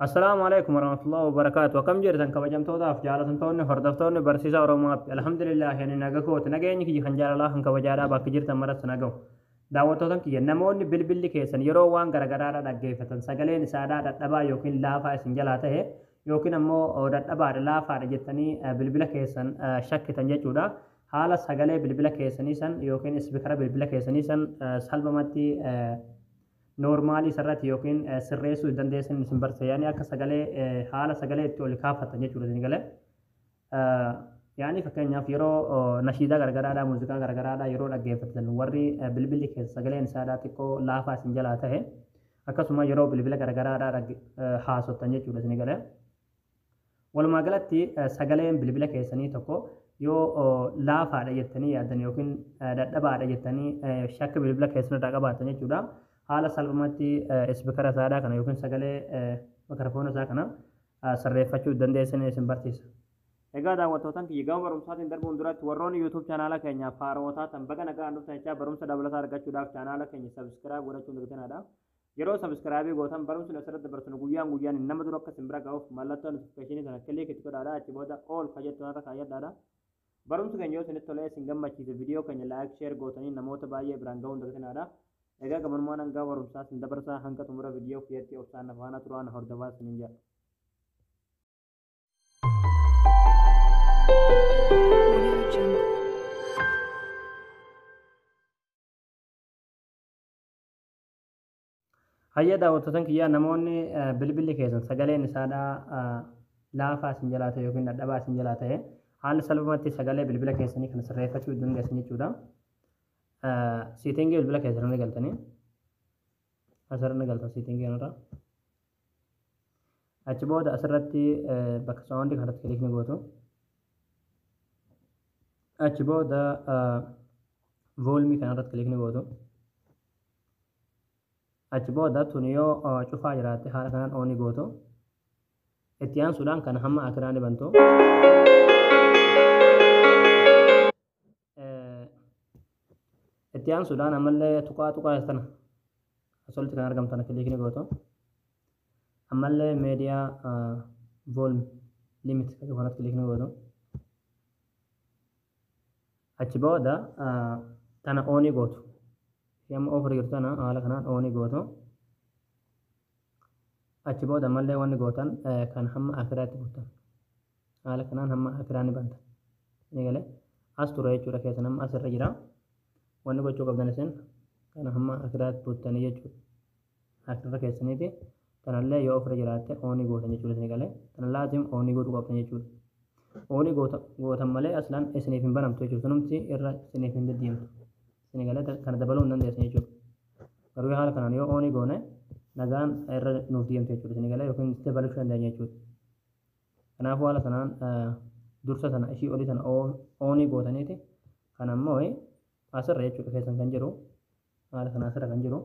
Assalaamu alaikum warahmatullahi wabarakatuh. Akkam jirtan kabajamtootaaf jaalatamtoonni hordoftoonni barsiisaa Oromoo App. Alhamdulillah, ani naga kooti. Nageenyi kiyya kan jaalalaa kan kabajaadhaa bakka jirtan maratti nagahu. Daawwattootan kiyya, namoonni bilbilli keessan yeroo waan garagaraadhaa dhaggeeffatan sagaleen isaadhaa dadhabaa yookiin laafaa isin jalaa ta'e yookiin ammoo dadhabaadha, laafaadha jettanii bilbila keessan shakkitan jechuudha. Haala sagalee bilbila keessanii san yookiin speakera bilbila keessanii san salphumatti normalii isarratti yookiin sirreessuu dandeessan isin barsiisa. Yaani akka sagalee haala sagalee itti ol kaafatan jechuudha isin galee. Yaani fakkeenyaaf yeroo nashiidaa garagaraadhaa, muuziqaa garagaraadhaa yeroo dhaggeeffatan warri bilbilli keessa sagaleen isaadhaa xiqqoo laafaa isin jalaa ta'e, akkasuma yeroo bilbila garagaraadhaa haasoftan jechuudha isin galee. Walumaa galatti sagaleen bilbila keessanii tokko yoo laafaadha jettanii yaaddan yookiin dadhabaadha jettanii shakka bilbila keessan irraa qabaattan jechuudha. Haala salphumatti speakera isaadhaa kana yookiin sagalee makarafoona isaa kana sirreeffachuu dandeessan isin barsiisa. Egaa daawwattootaan kiyya, gama barumsaatiin darbuun duratti warroonni YouTube chaanaala keenyaaf haarawaa taatan baga nagaan dhuftan jechaa, barumsa dabalataa argachuudhaaf chaanaala keenya subscribe godhachuun dirqamaadha. Yeroo subscribe gootan barumsi asirratti dabarsinu guyyaan guyyaan nama dura akka isin bira ga'uuf mallattoo notificationii sana click itti godhaadha. Achi booda all ka jettu irra kaayyadhaadha. Barumsi keenya yoo isinitti tolee isin gammachiise, viidiyoo keenya like, share gootanii namoota baay'ee biraan ga'uun dirqamaadha. Egaa gabanumaan hanga barumsaa isin dabarsaa, hanga xumura viidiyoo kiyyatti obsaan faana turaan hordofaa isiniin jedha. Audio Jungle. Hayya daawwattootan kiyyaa, namoonni bilbilli keessan sagaleen isaadhaa laafaa isin jalaa ta'e yookiin dadhabaa isin jalaa ta'e, haalli salphumatti sagalee bilbila keessanii kana sirreeffachuu dandeessan jechuudha. Settingii bilbila keessanii ni galtanii, asirra ni galtan settingii kanarra. Achi booda asirratti bakka soundii kanarratti click ni gootu. Achi booda volumeii kanarratti click ni gootu. Achi booda tun yoo cufaa jiraatte haala kanaan onii gootu. Itti aansuudhaan kana hamma akiraa ni bantu. Itti aansuudhaan ammallee tuqaa tuqaa tana asolitti kan argamtu tana click ni gootu. Ammallee media volume limit kan kanatti click ni gootu. Achi booda tana onii gootu. Amma ofirra jirtu tana haala kanaan onii gootu. Achi booda ammallee wanni gootan kan hamma akiraatti buttan. Haala kanaan hamma akiraa ni bantan. Ni galee as ture jechuudha, keessan amma asirra jira. Wanni gochuu qabdan isin kana hamma akiraatti buttanii jechuudha. Akirra keessaniiti kanallee yoo ofirra jiraatte onii gootan jechuudha isin galee. Kana laazim onii gootuu qabdan jechuudha. Onii gootan malee aslaan isiniif hin banamtu jechuudha. Sunumti irra isiniif hin deddeemtu. Isin galee kana dabaluu hin dandeessan jechuudha. Garuu haala kanaan yoo onii goone nagaan irra nuuf deemtu jechuudha. Isin galee yookiin dabalachuu dandeenya jechuudha. Kanaafuu haala kanaan dursa sana ishii olii sana onii gootaniiti kan ammoo asirra jechuudha keessan kan jiru, haala kanaan asirra kan jiru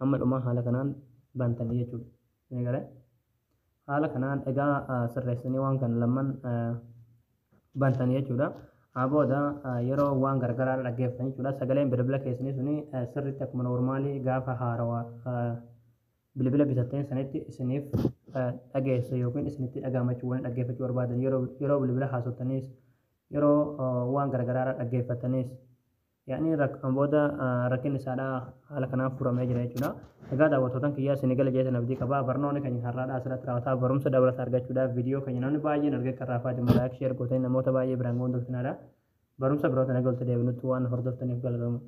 hamma dhumaa haala kanaan bantanii jechuudha. Isin galee haala kanaan egaa sirreessanii waan kana lamman bantanii jechuudha. Booda yeroo waan garagaraa dhaggeeffatan jechuudha. Sagaleen bilbila keessanii suni sirriitti akkuma normalii gaafa haarawaa bilbila bitatteen sanitti isiniif dhageessa yookiin isinitti dhagahamachuu waan dhaggeeffachuu barbaadan yeroo bilbila haasoftaniis, yeroo waan garagaraa dhaggeeffataniis, yaani rakkan booda rakkinni isaadhaa haala kanaan furamee jira jechuudha. Egaa daawwattootan kiyyaa, isin gala jeetan abdii qabaa. Barnoonni keenya har'aadhaa asirratti raawwataa. Barumsa dabalataa argachuudhaaf viidiyoo keenya namni baay'een argee kan raafaa jiru like, share gootanii namoota baay'ee biraan ga'uun dogtinaadha. Barumsa biroota nagaa walitti deebinutti waan hordoftaniif galatooma.